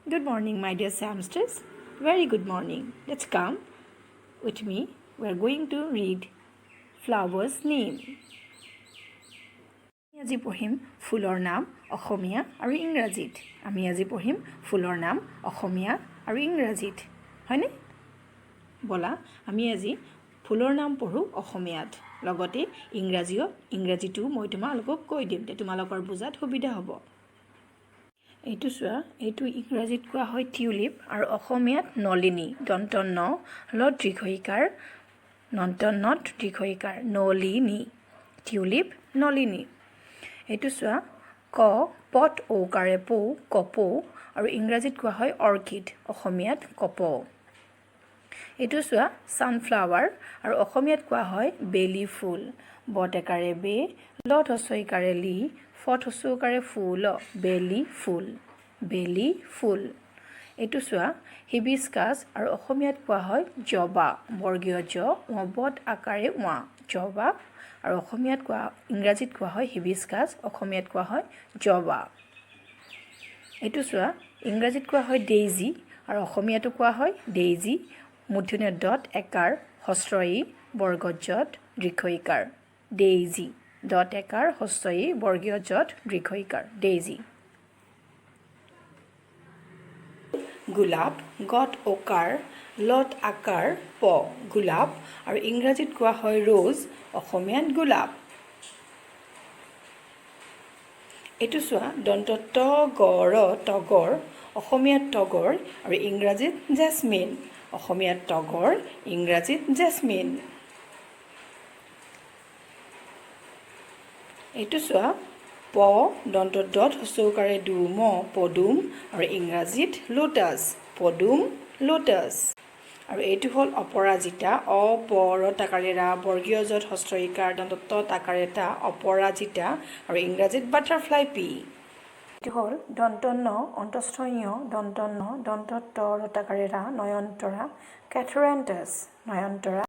Good morning, my dear Samsters. Very good morning. Let's come with me. We are going to read flowers' name. আজি পঢ়িম ফুলৰ নাম অসমীয়া আৰু ইংৰাজীত। আমি আজি পঢ়িম ফুলৰ নাম অসমীয়া আৰু ইংৰাজীত, হয়নে? ব'লা, আমি আজি ফুলৰ নাম পঢ়োঁ অসমীয়াত, লগতে ইংৰাজীও, ইংৰাজীটোও মই তোমালোকক কৈ দিম, তেতিয়া তোমালোকৰ বুজাত সুবিধা হ'ব। এইটো চোৱা, এইটো ইংৰাজীত কোৱা হয় টিউলিপ আৰু অসমীয়াত নলিনী। দন্ত ন লত দীৰ্ঘ ঈকাৰ, দন্ত নত দীৰ্ঘ ঈকাৰ, নলিনী, টিউলিপ, নলিনী। এইটো চোৱা, ক পত ঔকাৰে পৌ, কপৌ আৰু ইংৰাজীত কোৱা হয় অৰ্কিড, অসমীয়াত কপৌ। এইটো চোৱা, ছানফ্লাৱাৰ আৰু অসমীয়াত কোৱা হয় বেলি ফুল। ব একাৰে বে, লত হস্ৰ ইকাৰে লি, ফত হস্ৰকাৰে ফুল, বেলি ফুল, বেলি ফুল। এইটো চোৱা, হিবিস্কাছ আৰু অসমীয়াত কোৱা হয় জবা। বৰ্গীয় জ বত আকাৰে ৱা, জবা আৰু অসমীয়াত কোৱা, ইংৰাজীত কোৱা হয় হিবিস্কাছ, অসমীয়াত কোৱা হয় জবা। এইটো চোৱা, ইংৰাজীত কোৱা হয় ডেইজি আৰু অসমীয়াতো কোৱা হয় ডেইজি। মূৰ্ধন্য ডত একাৰ হস্ৰ ই বৰ্গ যত দীৰ্ঘ ইকাৰ, ডেইজি। ডত একাৰ হস্ৰ ই বৰ্গীয় যত দীৰ্ঘ ইকাৰ, ডেইজি। গোলাপ, গত অকাৰ লত আকাৰ প, গোলাপ আৰু ইংৰাজীত কোৱা হয় ৰ'জ, অসমীয়াত গোলাপ। এইটো চোৱা, দন্ত ত গ ৰ, তগৰ, অসমীয়াত তগৰ আৰু ইংৰাজীত জেচমিন। অসমীয়াত তগৰ, ইংৰাজীত জেচমিন। এইটো চোৱা, প দন্ত দত হস্ৰকাৰে দু ম, পদুম আৰু ইংৰাজীত লোটাছ, পদুম, লোটাছ। আৰু এইটো হ'ল অপৰাজিতা। অ প ৰ তাকাৰে ৰা, বৰ্গীয় যত হস্ৰ ইকাৰ, দন্ত ত তাকাৰে তা, অপৰাজিতা আৰু ইংৰাজীত বাটাৰফ্লাই পি। এইটো হ'ল দন্ত ন অন্তস্থ ঞ, দন্ত ন, দন্ত ত ৰ তাকাৰে ৰা, নয়নতৰা, কেথৰেণ্টাছ, নয়নতৰা।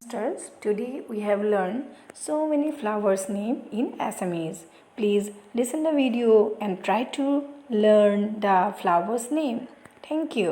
Today we have learned so many flowers name in Assamese. Please listen the video and try to learn the flowers name. Thank you.